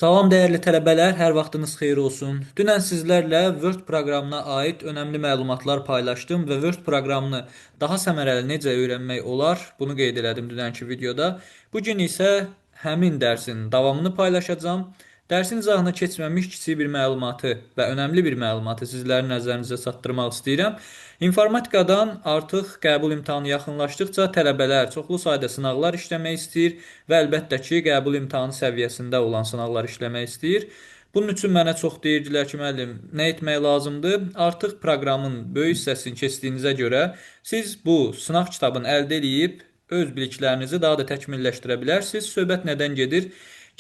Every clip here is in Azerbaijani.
Salam dəyərli tələbələr, hər vaxtınız xeyir olsun. Dünən sizlərlə Word proqramına aid önəmli məlumatlar paylaşdım və Word proqramını daha səmərəli necə öyrənmək olar, bunu qeyd elədim dünənki videoda. Bu gün isə həmin dərsin davamını paylaşacağam. Dərsin izahına keçməmiş kiçik bir məlumatı və önəmli bir məlumatı sizlərin nəzərinizə çatdırmaq istəyirəm. İnformatikadan artıq qəbul imtahanı yaxınlaşdıqca tələbələr çoxlu sayda sınaqlar işləmək istəyir və əlbəttə ki, qəbul imtahanı səviyyəsində olan sınaqlar işləmək istəyir. Bunun üçün mənə çox deyirdilər ki, müəllim, nə etmək lazımdır? Artıq proqramın böyük hissəsini keçdiyinizə görə siz bu sınaq kitabını əldə eləyib öz biliklərinizi daha da təkmilləşdirə bilərsiniz. Söhbət nədən gedir?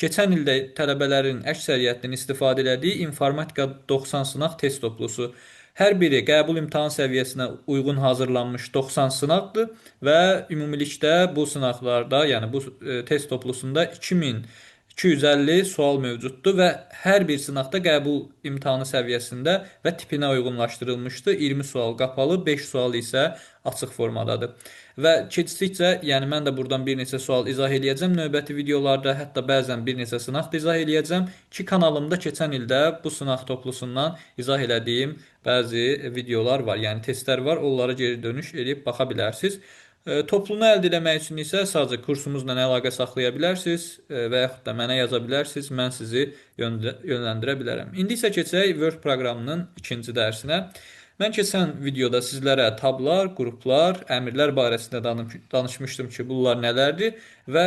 Keçən ildə tələbələrin əksəriyyətinin istifadə elədiyi İnformatika 90 sınaq test toplusu. Hər biri qəbul imtahan səviyyəsinə uyğun hazırlanmış 90 sınaqdır və ümumilikdə bu sınaqlarda, yəni bu test toplusunda 2250 sual mövcuddur və hər bir sınaqda qəbul imtahanı səviyyəsində və tipinə uyğunlaşdırılmışdır. 20 sual qapalı, 5 sual isə açıq formadadır. Və keçdikcə, yəni mən də buradan bir neçə sual izah eləyəcəm növbəti videolarda, hətta bəzən bir neçə sınaq da izah eləyəcəm ki, kanalımda keçən ildə bu sınaq toplusundan izah elədiyim bəzi videolar var, yəni testlər var, onlara geri dönüş edib baxa bilərsiniz. Toplunu əldə eləmək üçün isə sadəcə kursumuzla əlaqə saxlaya bilərsiniz, və yaxud da mənə yaza bilərsiniz, mən sizi yönləndirə bilərəm. İndi isə keçək Word proqramının ikinci dərsinə. Mən keçən videoda sizlərə tablar, qruplar, əmrlər barəsində danışmışdım ki, bunlar nələrdir və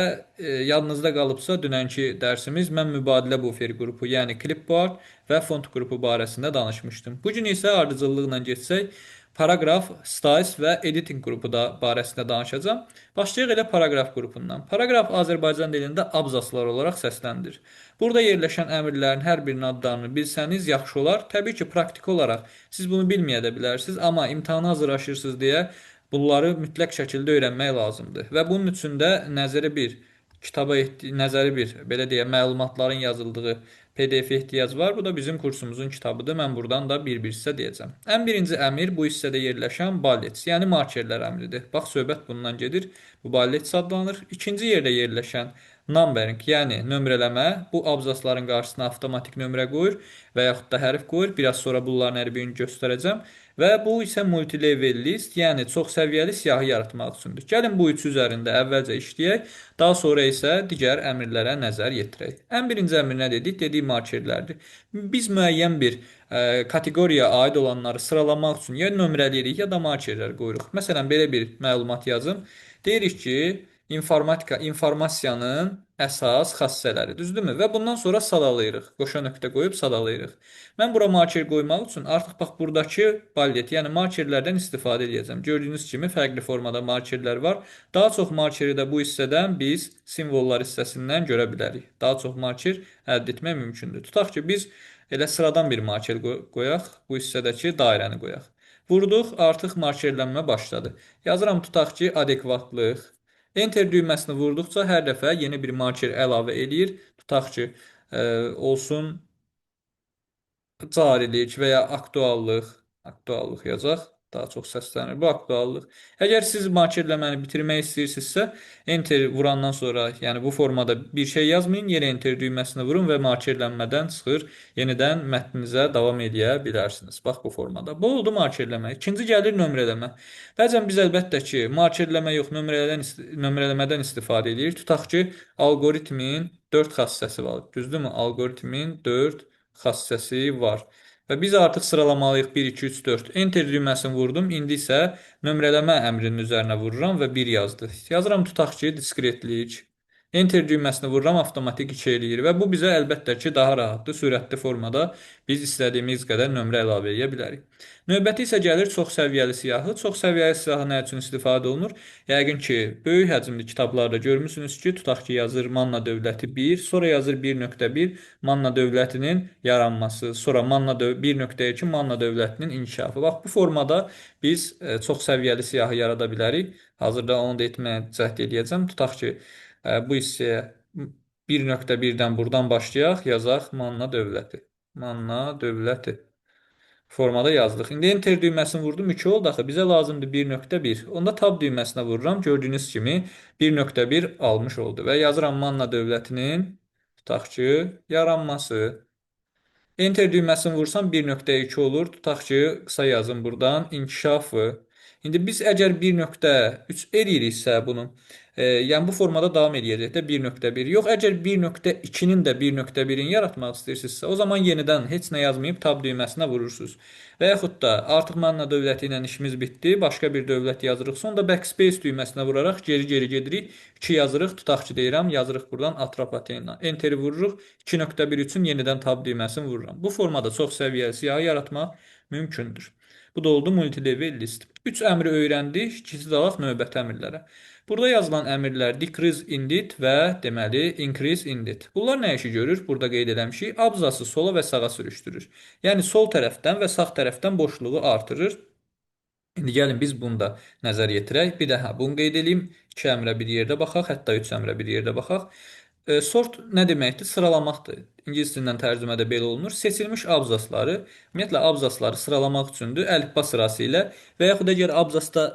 yadınızda qalıbsa dünənki dərsimiz mən mübadilə buferi qrupu, yəni clipboard və font qrupu barəsində danışmışdım. Bu gün isə ardıcıllıqla geçsək, paragraf, styles və editing qrupu da barəsində danışacağam. Başlayaq elə paragraf qrupundan. Paragraf Azərbaycan dilində abzaslar olaraq səsləndirir. Burada yerləşən əmrlərin hər birinin adlarını bilsəniz yaxşı olar. Təbii ki, praktiki olaraq siz bunu bilməyə də bilərsiniz, amma imtahana hazırlaşırsınız deyə bunları mütləq şəkildə öyrənmək lazımdır. Və bunun üçün də nəzəri bir kitaba nəzəri bir, belə deyək, məlumatların yazıldığı PDF ehtiyac var. Bu da bizim kursumuzun kitabıdır. Mən buradan da bir-bir hissə deyəcəm. Ən birinci əmir bu hissədə yerləşən bullets, yəni markerlər əmridir. Bax, söhbət bundan gedir. Bu bullets adlanır. İkinci yerdə yerləşən numbering, yəni nömrələmə, bu abzasların qarşısına avtomatik nömrə qoyur və yaxud da hərf qoyur. Biraz sonra bunların hər birini göstərəcəm. Və bu isə multi-level list, yəni çox səviyyəli siyahı yaratmaq üçündür. Gəlin bu üçü üzərində əvvəlcə işləyək, daha sonra isə digər əmrlərə nəzər yetirək. Ən birinci əmr nə dedik? Dedik markerlərdir. Biz müəyyən bir kateqoriyaya aid olanları sıralamaq üçün ya nömrələyirik, ya da markerlər qoyuruq. Məsələn, belə bir məlumat yazım. Deyirik ki, informatika, informasiyanın əsas xassələri, düzdürmü? Və bundan sonra sadalayırıq. Qoşa nöqtə qoyub sadalayırıq. Mən bura marker qoymaq üçün artıq bax buradakı ballet, yəni markerlərdən istifadə edəcəm. Gördüyünüz kimi fərqli formada markerlər var. Daha çox markeri də bu hissədən biz simvollar hissəsindən görə bilərik. Daha çox marker əldə etmək mümkündür. Tutaq ki, biz elə sıradan bir marker qoyaq, bu hissədəki dairəni qoyaq. Vurduq, artıq markerlənmə başladı. Yazıram, tutaq ki, adekvatlıq. Enter düyməsini vurduqca hər dəfə yeni bir marker əlavə eləyir. Tutaq ki, olsun carilik və ya aktuallıq. Aktuallıq yazacaq. Daha çox səslənir. Bu aktuallıq. Əgər siz markerləməni bitirmək istəyirsinizsə, enter vurandan sonra, yəni bu formada bir şey yazmayın, yenə enter düyməsini vurun və markerlənmədən çıxır. Yenidən mətninizə davam eləyə bilərsiniz. Bax bu formada. Bu oldu markerləmə. İkinci gəlir nömrələmə. Bəzən biz əlbəttə ki, markerləmə yox, nömrələmədən istifadə edirik. Tutaq ki, alqoritmin 4 xassəsi var. Düzdürmü? Alqoritmin 4 xassəsi var. Və biz artıq sıralamalıyıq 1, 2, 3, 4. Enter düyməsini vurdum. İndi isə nömrələmə əmrinin üzərinə vururam və 1 yazdı. Yazıram, tutaq ki, diskretlik. Enter düyməsini vururam, avtomatik 2 eləyir. Və bu bizə əlbəttə ki, daha rahatdır. Sürətli formada biz istədiyimiz qədər nömrə əlavə edə bilərik. Növbəti isə gəlir çox səviyyəli siyahı. Çox səviyyəli siyahı nə üçün istifadə olunur? Yəqin ki, böyük həcmli kitablarda görmüsünüz ki, tutaq ki, yazır Manna dövləti 1, sonra yazır 1.1 Manna dövlətinin yaranması, sonra Manna 1.2 Manna dövlətinin inkişafı. Bax, bu formada biz çox səviyyəli siyahı yarada bilərik. Hazırda onu da etməyə cəhd eləyəcəm. Tutaq ki, bu hissəyə 1.1-dən buradan başlayaq, yazaq Manna dövləti. Manna dövləti formada yazdıq. İndi enter düyməsini vurdum, 2 oldu axı. Bizə lazımdır 1.1. Onda tab düyməsinə vururam. Gördüyünüz kimi 1.1 almış oldu. Və yazıram Manna dövlətinin, Tutaq ki, yaranması. Enter düyməsini vursam 1.2 olur. Tutaq ki, qısa yazım buradan. İnkişafı. İndi biz əgər 1.3 eləyiriksə bunu, yəni bu formada davam eləyəcək də 1.1. Yox, əgər 1.2-nin də 1.1-ini yaratmaq istəyirsinizsə, o zaman yenidən heç nə yazmayıb tab düyməsinə vurursunuz. Və yaxud da artıq Manna dövləti ilə işimiz bitdi, başqa bir dövlət yazırıq. Sonra backspace düyməsinə vuraraq geri-geri gedirik. 2 yazırıq, tutaq ki deyirəm, yazırıq buradan Atropatena. Enter'i vururuq. 2.1 üçün yenidən tab düyməsini vururam. Bu formada çox səviyyəli siyahı yaratmaq mümkündür. Bu da oldu multilevel list. 3 əmri öyrəndik, keçid alaq növbəti əmrlərə. Burada yazılan əmrlər decrease indent və deməli increase indent. Bunlar nə işi görür? Burada qeyd eləmişik. Abzası sola və sağa sürüşdürür. Yəni sol tərəfdən və sağ tərəfdən boşluğu artırır. İndi gəlin biz bunu da nəzər yetirək. Bir daha bunu qeyd eləyim. 2 əmrə bir yerdə baxaq, hətta 3 əmrə bir yerdə baxaq. Sort nə deməkdir? Sıralamaqdır. İngilis dilindən tərcümədə belə olunur. Seçilmiş abzasları, ümumiyyətlə abzasları sıralamaq üçündür. Əlifba sırası ilə və yaxud əgər abzasda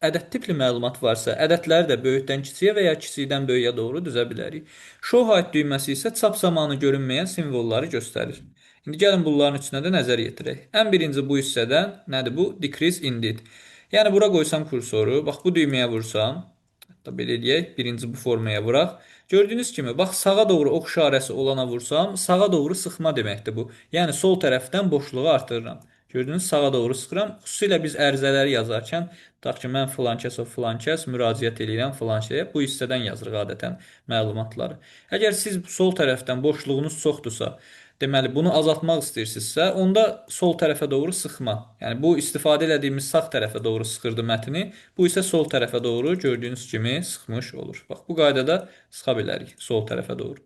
ədəd tipli məlumat varsa, ədədləri də böyükdən kiçiyə və ya kiçikdən böyüyə doğru düzə bilərik. Show hide düyməsi isə çap zamanı görünməyən simvolları göstərir. İndi gəlin bunların üçünə də nəzər yetirək. Ən birinci bu hissədən nədir bu? Decrease indent. Yəni bura qoysam kursoru, bax bu düyməyə vursam, hətta belə eləyək, birinci bu formaya vuraq. Gördüyünüz kimi, bax sağa doğru ox işarəsi olana vursam, sağa doğru sıxma deməkdir bu. Yəni sol tərəfdən boşluğu artırıram. Gördüyünüz sağa doğru sıxıram. Xüsusilə biz ərizələri yazarkən, tutaq ki, mən filan kəs o filan kəs müraciət eləyirəm filan şeyə. Bu hissədən yazırıq adətən məlumatları. Əgər siz sol tərəfdən boşluğunuz çoxdursa, deməli bunu azaltmaq istəyirsinizsə, onda sol tərəfə doğru sıxma. Yəni bu istifadə elədiyimiz sağ tərəfə doğru sıxırdı mətni. Bu isə sol tərəfə doğru gördüyünüz kimi sıxmış olur. Bax bu qaydada sıxa bilərik sol tərəfə doğru.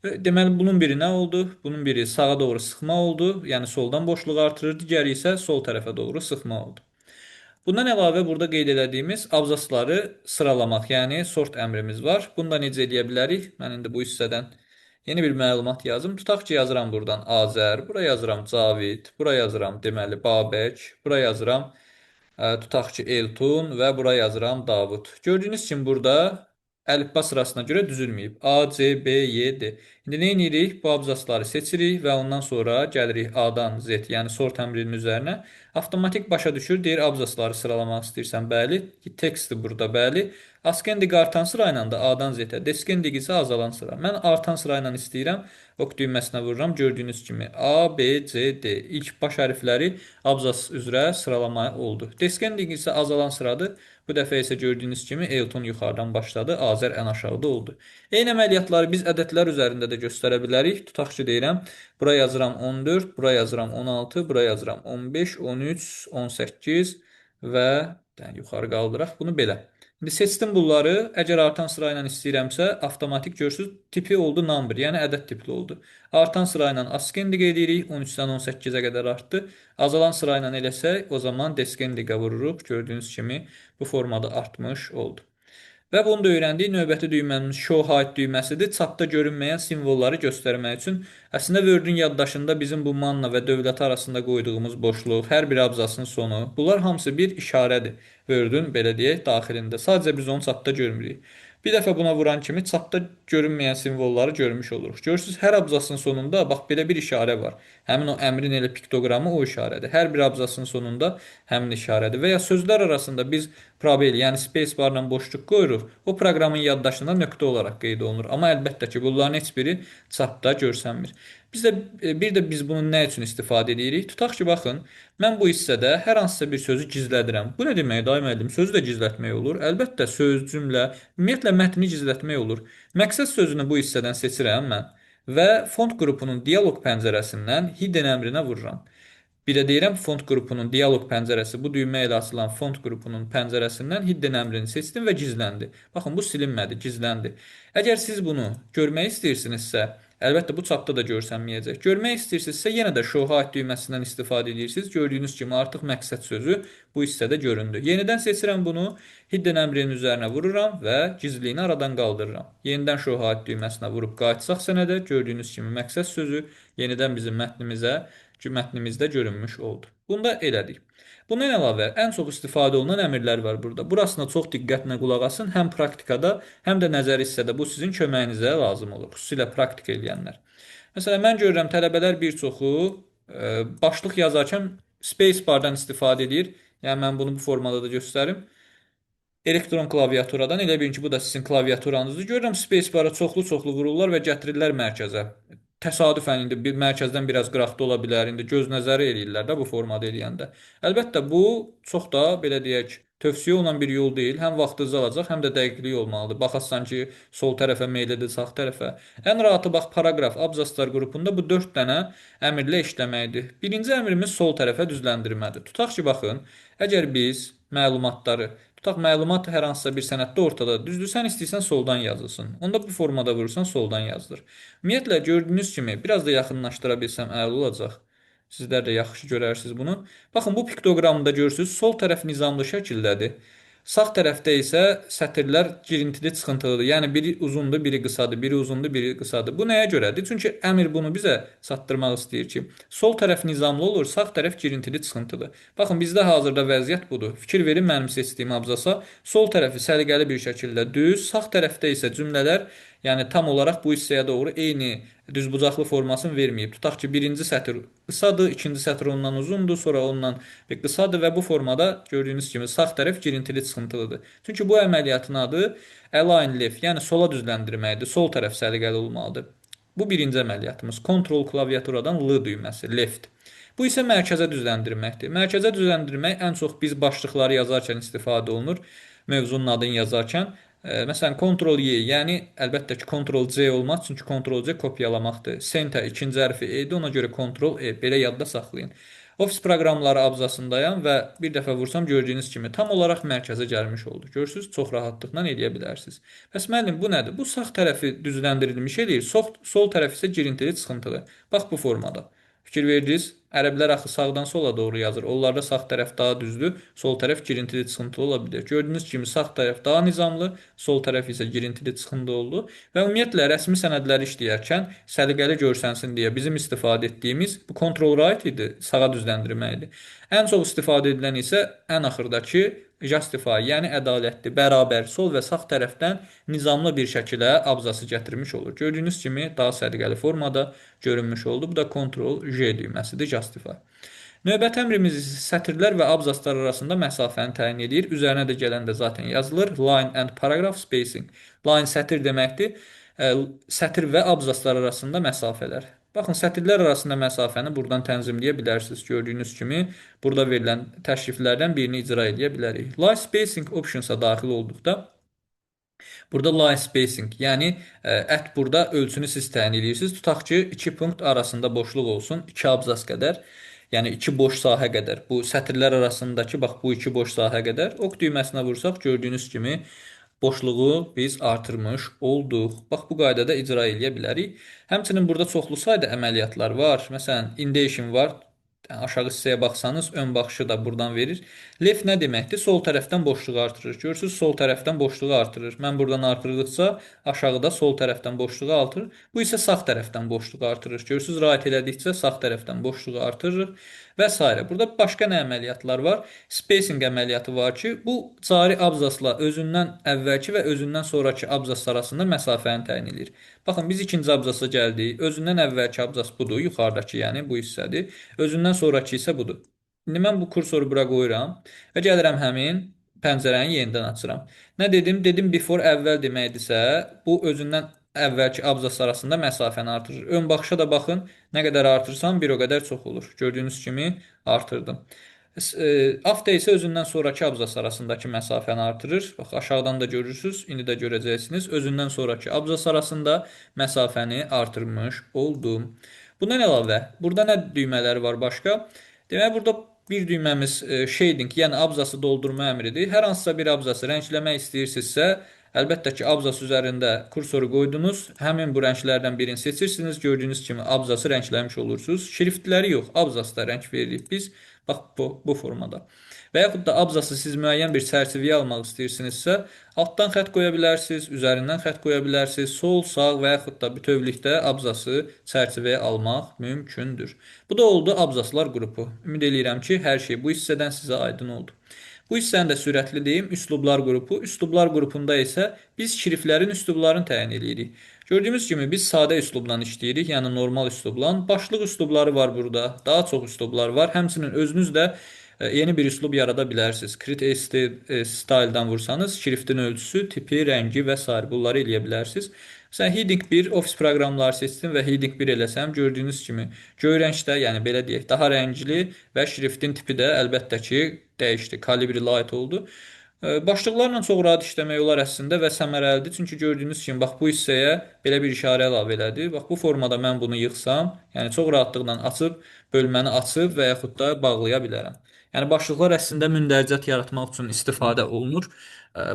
Deməli bunun biri nə oldu? Bunun biri sağa doğru sıxma oldu. Yəni soldan boşluğu artırır. Digəri isə sol tərəfə doğru sıxma oldu. Bundan əlavə burada qeyd elədiyimiz abzasları sıralamaq, yəni sort əmrimiz var. Bunu da necə eləyə bilərik? Mən indi bu hissədən yeni bir məlumat yazım. Tutaq ki, yazıram buradan Azər, bura yazıram Cavid, bura yazıram deməli Babək, bura yazıram tutaq ki, Eltun və bura yazıram Davud. Gördüyünüz kimi burada əlifba sırasına görə düzülməyib. A, C, B, Y, D. İndi nə edirik? Bu abzasları seçirik və ondan sonra gəlirik A-dan Z, yəni sort əmrinin üzərinə. Avtomatik başa düşür, deyir abzasları sıralamaq istəyirsən, bəli. Tekstdir burada, bəli. Ascending artan sırayla da A-dan Z-ə, descending isə azalan sıra. Mən artan sırayla istəyirəm. Ok düyməsinə vururam. Gördüyünüz kimi A, B, C, D. İlk baş hərfləri abzas üzrə sıralama oldu. Descending isə azalan sıradır. Bu dəfə isə gördüyünüz kimi Elton yuxarıdan başladı, Azər ən aşağıda oldu. Eyni əməliyyatları biz ədədlər üzərində də göstərə bilərik. Tutaq ki, deyirəm, bura yazıram 14, bura yazıram 16, bura yazıram 15, 13, 18 və yəni, yuxarı qaldıraq bunu belə. İndi seçdim bunları. Əgər artan sırayla istəyirəmsə, avtomatik görürsünüz, tipi oldu number, yəni ədəd tipli oldu. Artan sırayla ascending edirik, 13-dən 18-ə qədər artdı. Azalan sırayla eləsək, o zaman descendingə vururuq. Gördüyünüz kimi bu formada artmış oldu. Və bunu da öyrəndik. Növbəti düyməmiz Show Hide düyməsidir. Çapda görünməyən simvolları göstərmək üçün. Əslində Word-ün yaddaşında bizim bu manna və dövlət arasında qoyduğumuz boşluq, hər bir abzasın sonu, bunlar hamısı bir işarədir. Word-ün belə deyək daxilində. Sadəcə biz onu çapda görmürük. Bir dəfə buna vuran kimi çapda görünməyən simvolları görmüş oluruq. Görürsünüz, hər abzasın sonunda bax belə bir işarə var. Həmin o əmrin elə piktoqramı o işarədir. Hər bir abzasın sonunda həmin işarədir. Və ya sözlər arasında biz probel, yəni space barla boşluq qoyuruq. O proqramın yaddaşında nöqtə olaraq qeyd olunur. Amma əlbəttə ki, bunların heç biri çapda görsənmir. Biz də bir də biz bunu nə üçün istifadə edirik? Tutaq ki, baxın, mən bu hissədə hər hansısa bir sözü gizlədirəm. Bu nə deməkdir, ay müəllim? Sözü də gizlətmək olur. Əlbəttə, söz, cümlə, ümumiyyətlə mətni gizlətmək olur. Məqsəd sözünü bu hissədən seçirəm mən və font qrupunun dialoq pəncərəsindən hidden əmrinə vururam. Bir də deyirəm, font qrupunun dialoq pəncərəsi, bu düymə ilə açılan font qrupunun pəncərəsindən hidden əmrini seçdim və gizləndi. Baxın, bu silinmədi, gizləndi. Əgər siz bunu görmək istəyirsinizsə, əlbəttə bu çapda da görsənməyəcək. Görmək istəyirsinizsə, yenə də Show Hide düyməsindən istifadə edirsiniz. Gördüyünüz kimi artıq məqsəd sözü bu hissədə göründü. Yenidən seçirəm bunu, hidden əmrinin üzərinə vururam və gizliyini aradan qaldırıram. Yenidən Show Hide düyməsinə vurub qayıtsaq sənədə, gördüyünüz kimi məqsəd sözü yenidən bizim mətnimizə Mətnimizdə görünmüş oldu. Bunu da elədik. Bundan əlavə ən çox istifadə olunan əmrlər var burada. Burasına çox diqqətlə qulaq asın. Həm praktikada, həm də nəzəri hissədə bu sizin köməyinizə lazım olur. Xüsusilə praktika eləyənlər. Məsələn, mən görürəm tələbələr bir çoxu başlıq yazarkən space bardan istifadə edir. Yəni mən bunu bu formada da göstərim. Elektron klaviaturadan elə bilin ki, bu da sizin klaviaturanızdır. Görürəm space bara çoxlu-çoxlu vururlar və gətirirlər mərkəzə. Təsadüfən indi bir mərkəzdən biraz qıraqda ola bilər. İndi göz nəzəri eləyirlər də bu formada eləyəndə. Əlbəttə bu çox da belə deyək, tövsiyə olunan bir yol deyil. Həm vaxtınızı alacaq, həm də dəqiqliyi olmalıdır. Baxasan ki, sol tərəfə meyillidir, sağ tərəfə. Ən rahatı bax paraqraf, abzaslar qrupunda bu 4 dənə əmrlə işləməkdir. Birinci əmrimiz sol tərəfə düzləndirmədir. Tutaq ki, baxın, əgər biz məlumatları, tutaq məlumat hər hansısa bir sənəddə ortadadır. Düzdür, sən istəyirsən soldan yazılsın. Onda bu formada vurursan soldan yazılır. Ümumiyyətlə gördüyünüz kimi biraz da yaxınlaşdıra bilsəm əla olacaq. Sizlər də yaxşı görərsiniz bunu. Baxın bu piktoqramda görürsünüz, sol tərəf nizamlı şəkildədir. Sağ tərəfdə isə sətirlər girintili çıxıntılıdır. Yəni biri uzundur, biri qısadır, biri uzundur, biri qısadır. Bu nəyə görədir? Çünki əmr bunu bizə çatdırmaq istəyir ki, sol tərəf nizamlı olur, sağ tərəf girintili çıxıntılı. Baxın bizdə hazırda vəziyyət budur. Fikir verin mənim seçdiyim abzasa. Sol tərəfi səliqəli bir şəkildə düz, sağ tərəfdə isə cümlələr, yəni tam olaraq bu hissəyə doğru eyni düzbucaqlı formasını verməyib. Tutaq ki, birinci sətir qısadır, ikinci sətir ondan uzundur, sonra ondan bir qısadır və bu formada gördüyünüz kimi sağ tərəf girintili çıxıntılıdır. Çünki bu əməliyyatın adı align left, yəni sola düzləndirməkdir. Sol tərəf səliqəli olmalıdır. Bu birinci əməliyyatımız. Ctrl klaviaturadan L düyməsi, left. Bu isə mərkəzə düzləndirməkdir. Mərkəzə düzləndirmək ən çox biz başlıqları yazarkən istifadə olunur. Mövzunun adını yazarkən. Məsələn, Ctrl Y, yəni əlbəttə ki, Ctrl C olmaz, çünki Ctrl C kopyalamaqdır. Center ikinci hərfi E-dir, ona görə Ctrl E, belə yadda saxlayın. Office proqramları abzasındayam və bir dəfə vursam gördüyünüz kimi tam olaraq mərkəzə gəlmiş oldu. Görürsüz, çox rahatlıqla eləyə bilərsiniz. Bəs müəllim, bu nədir? Bu sağ tərəfi düzləndirilmiş eləyir, sol tərəf isə girintili çıxıntılı. Bax bu formada. Fikir verdiniz? Ərəblər axı sağdan sola doğru yazır. Onlarda sağ tərəf daha düzdür, sol tərəf girintili çıxıntılı ola bilər. Gördüyünüz kimi sağ tərəf daha nizamlı, sol tərəf isə girintili çıxıntılı oldu. Və ümumiyyətlə rəsmi sənədləri işləyərkən səliqəli görsənsin deyə bizim istifadə etdiyimiz bu Ctrl Right idi, sağa düzləndirmə idi. Ən çox istifadə edilən isə ən axırdakı Justify, yəni ədalətli, bərabər, sol və sağ tərəfdən nizamlı bir şəkilə abzası gətirmiş olur. Gördüyünüz kimi daha səliqəli formada görünmüş oldu. Bu da Ctrl J düyməsidir, Justify. Növbəti əmrimiz isə sətirlər və abzaslar arasında məsafəni təyin edir. Üzərinə də gələndə zaten yazılır. Line and paragraph spacing. Line sətir deməkdir. Sətir və abzaslar arasında məsafələr. Baxın, sətirlər arasında məsafəni buradan tənzimləyə bilərsiniz. Gördüyünüz kimi burada verilən təşriflərdən birini icra edə bilərik. Line spacing options'a daxil olduqda burada line spacing, yəni ət burada ölçünü siz təyin edirsiniz. Tutaq ki, iki punkt arasında boşluq olsun, iki abzas qədər. Yəni iki boş sahə qədər. Bu sətirlər arasındakı bax bu iki boş sahə qədər. Ok düyməsinə vursaq gördüyünüz kimi boşluğu biz artırmış olduq. Bax bu qaydada icra eləyə bilərik. Həmçinin burada çoxlu sayda əməliyyatlar var. Məsələn, indentation var. Yəni, aşağı hissəyə baxsanız ön baxışı da buradan verir. Left nə deməkdir? Sol tərəfdən boşluğu artırır. Görürsüz, sol tərəfdən boşluğu artırır. Mən buradan artırdıqca aşağıda sol tərəfdən boşluğu artırır. Bu isə sağ tərəfdən boşluğu artırır. Görürsüz, right elədikcə sağ tərəfdən boşluğu artırırıq və s. Burada başqa nə əməliyyatlar var? Spacing əməliyyatı var ki, bu cari abzasla özündən əvvəlki və özündən sonrakı abzas arasında məsafəni təyin edir. Baxın, biz ikinci abzasa gəldik. Özündən əvvəlki abzas budur, yuxarıdakı, yəni bu hissədir. Özündən sonrakı isə budur. İndi mən bu kursoru bura qoyuram və gəlirəm həmin pəncərəni yenidən açıram. Nə dedim? Dedim before əvvəl deməkdirsə, bu özündən əvvəlki abzas arasında məsafəni artırır. Ön baxışa da baxın, nə qədər artırsam bir o qədər çox olur. Gördüyünüz kimi artırdım. After isə özündən sonrakı abzas arasındakı məsafəni artırır. Bax, aşağıdan da görürsünüz, indi də görəcəksiniz. Özündən sonrakı abzas arasında məsafəni artırmış oldum. Bundan əlavə, burada nə düymələri var başqa? Demək, burada bir düyməmiz shading, yəni abzası doldurma əmridir. Hər hansısa bir abzası rəngləmək istəyirsinizsə, əlbəttə ki, abzas üzərində kursoru qoydunuz. Həmin bu rənglərdən birini seçirsiniz. Gördüyünüz kimi abzası rəngləmiş olursunuz. Şriftləri yox, abzasda rəng veririk biz. Bax bu formada. Və yaxud da abzası siz müəyyən bir çərçivəyə almaq istəyirsinizsə, altdan xətt qoya bilərsiniz, üzərindən xətt qoya bilərsiniz, sol, sağ və yaxud da bütövlükdə abzası çərçivəyə almaq mümkündür. Bu da oldu abzaslar qrupu. Ümid eləyirəm ki, hər şey bu hissədən sizə aydın oldu. Bu hissəni də sürətli deyim, üslublar qrupu. Üslublar qrupunda isə biz şriftlərin üslublarını təyin eləyirik. Gördüyümüz kimi biz sadə üslubla işləyirik, yəni normal üslubla. Başlıq üslubları var burada, daha çox üslublar var. Həmçinin özünüz də yeni bir üslub yarada bilərsiniz. Create Style-dan vursanız, şriftin ölçüsü, tipi, rəngi və sair bunları eləyə bilərsiniz. Məsələn, Heading 1 Office proqramları seçdim və Heading 1 eləsəm, gördüyünüz kimi göy rəngdə, yəni belə deyək, daha rəngli və şriftin tipi də əlbəttə ki, dəyişdi. Calibri Light oldu. Başlıqlarla çox rahat işləmək olar əslində və səmərəlidir. Çünki gördüyünüz kimi, bax bu hissəyə belə bir işarə əlavə elədi. Bax bu formada mən bunu yığsam, yəni çox rahatlıqla açıb, bölməni açıb və yaxud da bağlaya bilərəm. Yəni başlıqlar əslində mündəricət yaratmaq üçün istifadə olunur.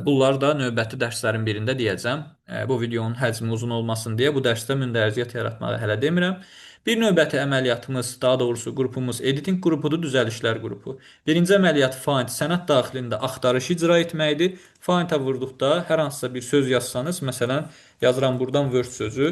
Bunlar da növbəti dərslərin birində deyəcəm. Bu videonun həcmi uzun olmasın deyə bu dərsdə mündəricət yaratmağı hələ demirəm. Bir növbəti əməliyyatımız, daha doğrusu qrupumuz editing qrupudur, düzəlişlər qrupu. Birinci əməliyyat find sənəd daxilində axtarış icra etməkdir. Find-a vurduqda hər hansısa bir söz yazsanız, məsələn, yazıram buradan Word sözü.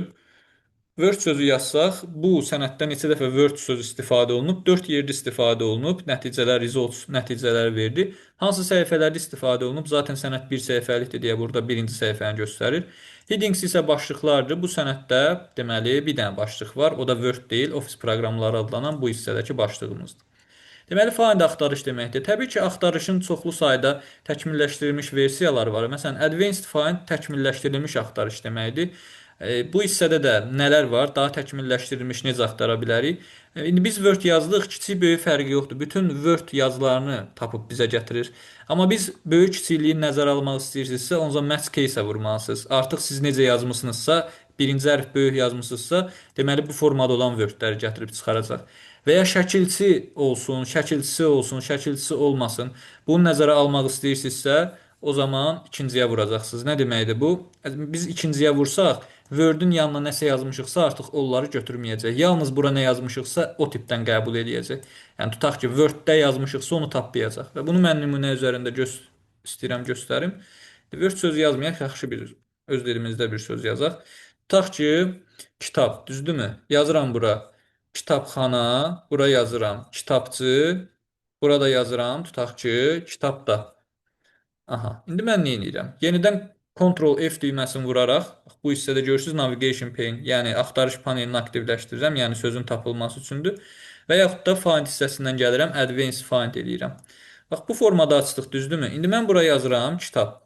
Word sözü yazsaq, bu sənəddə neçə dəfə Word sözü istifadə olunub? 4 yerdə istifadə olunub, nəticələr, results nəticələr verdi. Hansı səhifələrdə istifadə olunub? Zaten sənəd bir səhifəlikdir deyə burada birinci səhifəni göstərir. Headings isə başlıqlardır. Bu sənəddə deməli bir dənə başlıq var. O da Word deyil, Office proqramları adlanan bu hissədəki başlığımızdır. Deməli, find axtarış deməkdir. Təbii ki, axtarışın çoxlu sayda təkmilləşdirilmiş versiyaları var. Məsələn, Advanced Find təkmilləşdirilmiş axtarış deməkdir. Bu hissədə də nələr var? Daha təkmilləşdirilmiş necə axtara bilərik? İndi biz Word yazdıq, kiçik böyük fərqi yoxdur. Bütün Word yazılarını tapıb bizə gətirir. Amma biz böyük kiçikliyi nəzərə almaq istəyirsinizsə, o zaman match case-ə vurmalısınız. Artıq siz necə yazmısınızsa, birinci hərf böyük yazmısınızsa, deməli bu formada olan Word-ləri gətirib çıxaracaq. Və ya şəkilçi olsun, şəkilçisi olsun, şəkilçisi olmasın. Bunu nəzərə almaq istəyirsinizsə, o zaman ikinciyə vuracaqsınız. Nə deməkdir bu? Biz ikinciyə vursaq, Word-ün yanına nəsə yazmışıqsa, artıq onları götürməyəcək. Yalnız bura nə yazmışıqsa, o tipdən qəbul eləyəcək. Yəni tutaq ki, Word-də yazmışıqsa, onu tapmayacaq. Və bunu mən nümunə üzərində istəyirəm göstərim. Word sözü yazmayaq, yaxşı bir öz dilimizdə bir söz yazaq. Tutaq ki, kitab, düzdürmü? Yazıram bura. Kitabxana, bura yazıram. Kitabçı, burada yazıram. Tutaq ki, kitab da. Aha, indi mən nə edirəm? Yenidən Ctrl F düyməsini vuraraq, bax, bu hissədə görürsünüz Navigation Pane, yəni axtarış panelini aktivləşdirirəm, yəni sözün tapılması üçündür. Və yaxud da Find hissəsindən gəlirəm, Advanced Find eləyirəm. Bax, bu formada açdıq, düzdürmü? İndi mən bura yazıram kitab.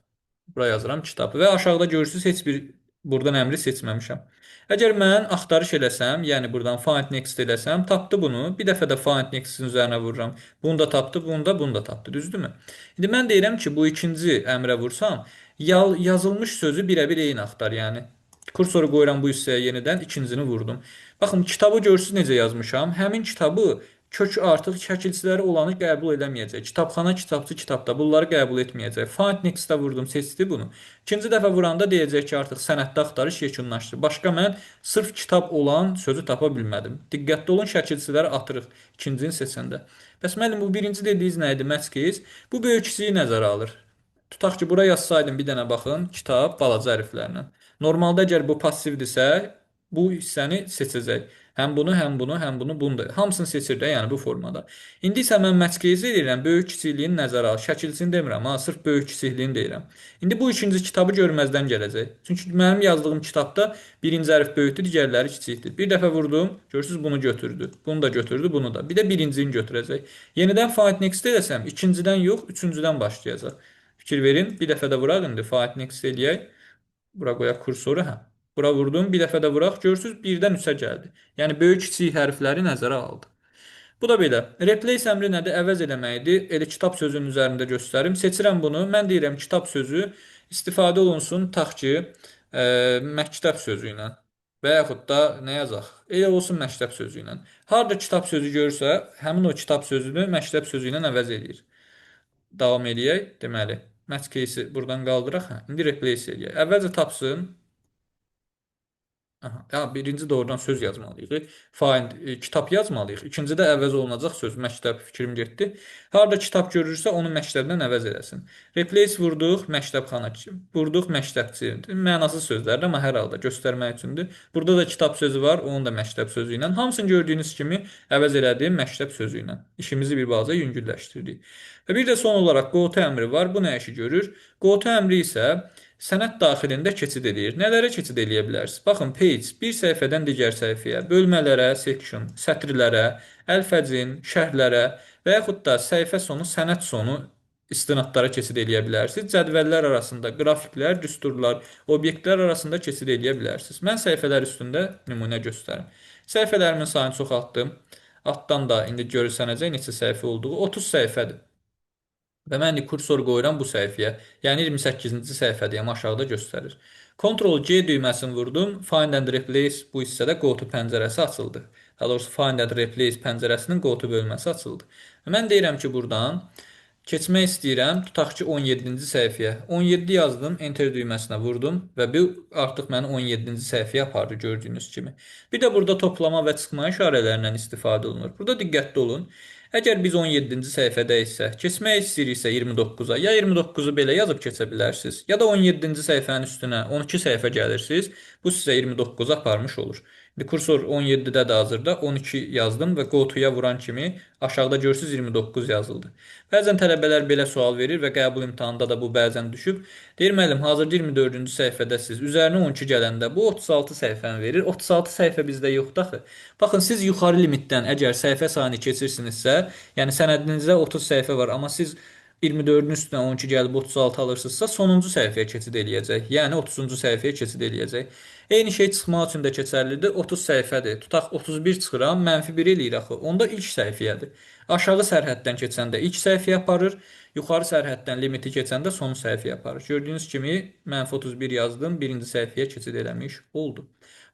Bura yazıram kitab və aşağıda görürsünüz heç bir buradan əmri seçməmişəm. Əgər mən axtarış eləsəm, yəni buradan Find Next eləsəm, tapdı bunu. Bir dəfə də Find Next-in üzərinə vururam. Bunu da tapdı, bunu da, bunu da tapdı, düzdürmü? İndi mən deyirəm ki, bu ikinci əmrə vursam, yazılmış sözü birəbir eyni axtar, yəni. Kursoru qoyuram bu hissəyə yenidən, ikincini vurdum. Baxın, kitabı görürsünüz necə yazmışam. Həmin kitabı kök artıq şəkilçiləri olanı qəbul eləməyəcək. Kitabxana, kitabçı, kitabda bunları qəbul etməyəcək. Find Next-də vurdum, seçdi bunu. İkinci dəfə vuranda deyəcək ki, artıq sənəddə axtarış yekunlaşdı. Başqa mən sırf kitab olan sözü tapa bilmədim. Diqqətli olun, şəkilçiləri atırıq ikincini seçəndə. Bəs müəllim, bu birinci dediyiniz nə idi? Match case. Bu böyük kiçiyi nəzərə alır. Tutaq ki, bura yazsaydım bir dənə baxın, kitab balaca hərflərlə. Normalda əgər bu passivdirsə, bu hissəni seçəcək. Həm bunu, həm bunu, həm bunu, bunu da. Hamısını seçir də, yəni bu formada. İndi isə mən match case eləyirəm, böyük kiçikliyini nəzərə al. Şəkilçisini demirəm, ha, sırf böyük kiçikliyini deyirəm. İndi bu ikinci kitabı görməzdən gələcək. Çünki mənim yazdığım kitabda birinci hərf böyükdür, digərləri kiçikdir. Bir dəfə vurdum, görürsünüz bunu götürdü. Bunu da götürdü, bunu da. Bir də birincini götürəcək. Yenidən Find Next eləsəm, ikincidən yox, üçüncüdən başlayacaq. Fikir verin, bir dəfə də vuraq indi Find Next eləyək. Bura qoyaq kursoru, hə. Bura vurdum, bir dəfə də vuraq, görürsünüz 1-dən 3-ə gəldi. Yəni böyük kiçik hərfləri nəzərə aldı. Bu da belə. Replace əmri nədir? Əvəz eləməkdir. Elə kitab sözünün üzərində göstərim. Seçirəm bunu. Mən deyirəm kitab sözü istifadə olunsun tutaq ki, məktəb sözü ilə və yaxud da nə yazaq? Elə olsun məktəb sözü ilə. Harda kitab sözü görürsə, həmin o kitab sözünü məktəb sözü ilə əvəz eləyir. Davam eləyək. Deməli, match case-i buradan qaldıraq. Hə, indi replace eləyək. Əvvəlcə tapsın. Aha, ya birinci doğrudan söz yazmalıyıq. Find kitab yazmalıyıq. İkinci də əvəz olunacaq söz, məktəb fikrim getdi. Harda kitab görürsə onu məktəbdən əvəz eləsin. Replace vurduq, məktəbxana vurduq, məktəbçi. Mənasız sözlərdir, amma hər halda göstərmək üçündür. Burada da kitab sözü var, onu da məktəb sözü ilə. Hamısını gördüyünüz kimi əvəz elədim məktəb sözü ilə. İşimizi bir balaca yüngülləşdirdik. Və bir də son olaraq go to əmri var. Bu nə işi görür? Go to əmri isə sənəd daxilində keçid eləyir. Nələrə keçid eləyə bilərsiniz? Baxın, page bir səhifədən digər səhifəyə, bölmələrə, section, sətirlərə, əlfəzin, şərhlərə və yaxud da səhifə sonu, sənəd sonu istinadlara keçid eləyə bilərsiniz. Cədvəllər arasında qrafiklər, düsturlar, obyektlər arasında keçid eləyə bilərsiniz. Mən səhifələr üstündə nümunə göstərim. Səhifələrimin sayını çoxaltdım. Altdan da indi görsənəcək neçə səhifə olduğu 30 səhifədir. Və mən indi kursor qoyuram bu səhifəyə. Yəni 28-ci səhifədəyəm, aşağıda göstərir. Ctrl G düyməsini vurdum. Find and Replace bu hissədə Go to pəncərəsi açıldı. Daha doğrusu Find and Replace pəncərəsinin Go to bölməsi açıldı. Və mən deyirəm ki, buradan keçmək istəyirəm. Tutaq ki, 17-ci səhifəyə. 17 yazdım, Enter düyməsinə vurdum və bu artıq məni 17-ci səhifəyə apardı gördüyünüz kimi. Bir də burada toplama və çıxma işarələrindən istifadə olunur. Burada diqqətli olun. Əgər biz 17-ci səhifədəyiksə, keçmək istəyiriksə 29-a, ya 29-u belə yazıb keçə bilərsiniz, ya da 17-ci səhifənin üstünə 12 səhifə gəlirsiniz, bu sizə 29-a aparmış olur. İndi kursor 17-də də hazırda 12 yazdım və go to-ya vuran kimi aşağıda görürsünüz 29 yazıldı. Bəzən tələbələr belə sual verir və qəbul imtahanında da bu bəzən düşüb. Deyir müəllim, hazırda 24-cü səhifədəsiniz. Üzərinə 12 gələndə bu 36 səhifəni verir. 36 səhifə bizdə yoxdur axı. Baxın, siz yuxarı limitdən əgər səhifə sayını keçirsinizsə, yəni sənədinizdə 30 səhifə var, amma siz 24-ün üstünə 12 gəlib 36 alırsınızsa, sonuncu səhifəyə keçid eləyəcək. Yəni 30-cu səhifəyə keçid eləyəcək. Eyni şey çıxmaq üçün də keçərlidir. 30 səhifədir. Tutaq 31 çıxıram, mənfi 1 eləyir axı. Onda ilk səhifəyədir. Aşağı sərhəddən keçəndə ilk səhifəyə aparır, yuxarı sərhəddən limiti keçəndə son səhifəyə aparır. Gördüyünüz kimi mənfi 31 yazdım, birinci səhifəyə keçid eləmiş oldu.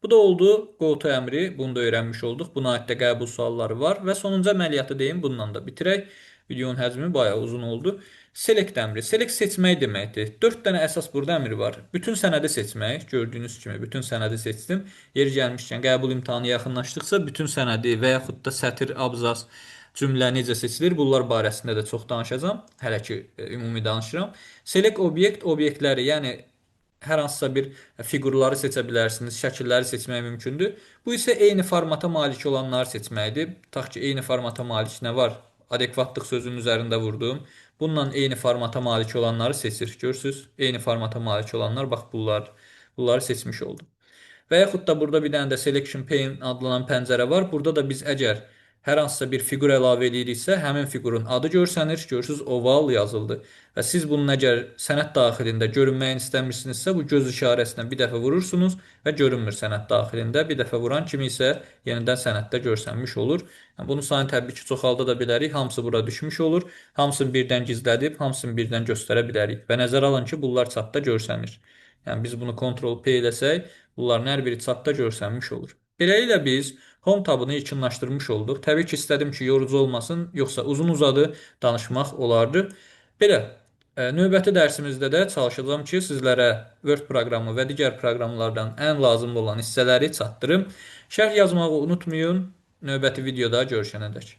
Bu da oldu go to əmri, bunu da öyrənmiş olduq. Buna aid də qəbul sualları var və sonuncu əməliyyatı deyim, bununla da bitirək. Videonun həcmi bayağı uzun oldu. Select əmri. Select seçmək deməkdir. 4 dənə əsas burada əmri var. Bütün sənədi seçmək. Gördüyünüz kimi bütün sənədi seçdim. Yeri gəlmişkən qəbul imtahanı yaxınlaşdıqca bütün sənədi və yaxud da sətir, abzas, cümlə necə seçilir, bunlar barəsində də çox danışacağam. Hələ ki ümumi danışıram. Select obyekt, obyektləri, yəni hər hansısa bir fiqurları seçə bilərsiniz, şəkilləri seçmək mümkündür. Bu isə eyni formata malik olanları seçməkdir. Tutaq ki, eyni formata malik nə var? Adekvatlıq sözünün üzərində vurdum. Bununla eyni formata malik olanları seçir. Görürsüz, eyni formata malik olanlar, bax bunlar, bunları seçmiş oldum. Və yaxud da burada bir dənə də Selection Pane adlanan pəncərə var. Burada da biz əgər hər hansısa bir fiqur əlavə eləyiriksə, həmin fiqurun adı görsənir. Görürsüz, oval yazıldı. Və siz bunun əgər sənəd daxilində görünməyini istəmirsinizsə, bu göz işarəsinə bir dəfə vurursunuz və görünmür sənəd daxilində. Bir dəfə vuran kimi isə yenidən sənəddə görsənmiş olur. Yəni, bunu sayını təbii ki, çoxalda da bilərik. Hamısı bura düşmüş olur. Hamısını birdən gizlədib, hamısını birdən göstərə bilərik. Və nəzərə alın ki, bunlar çapda görsənir. Yəni, biz bunu Ctrl P eləsək, bunların hər biri çapda görsənmiş olur. Beləliklə biz Home tabını yekunlaşdırmış olduq. Təbii ki, istədim ki, yorucu olmasın, yoxsa uzun uzadı danışmaq olardı. Belə, növbəti dərsimizdə də çalışacağam ki, sizlərə Word proqramı və digər proqramlardan ən lazımlı olan hissələri çatdırım. Şərh yazmağı unutmayın. Növbəti videoda görüşənədək.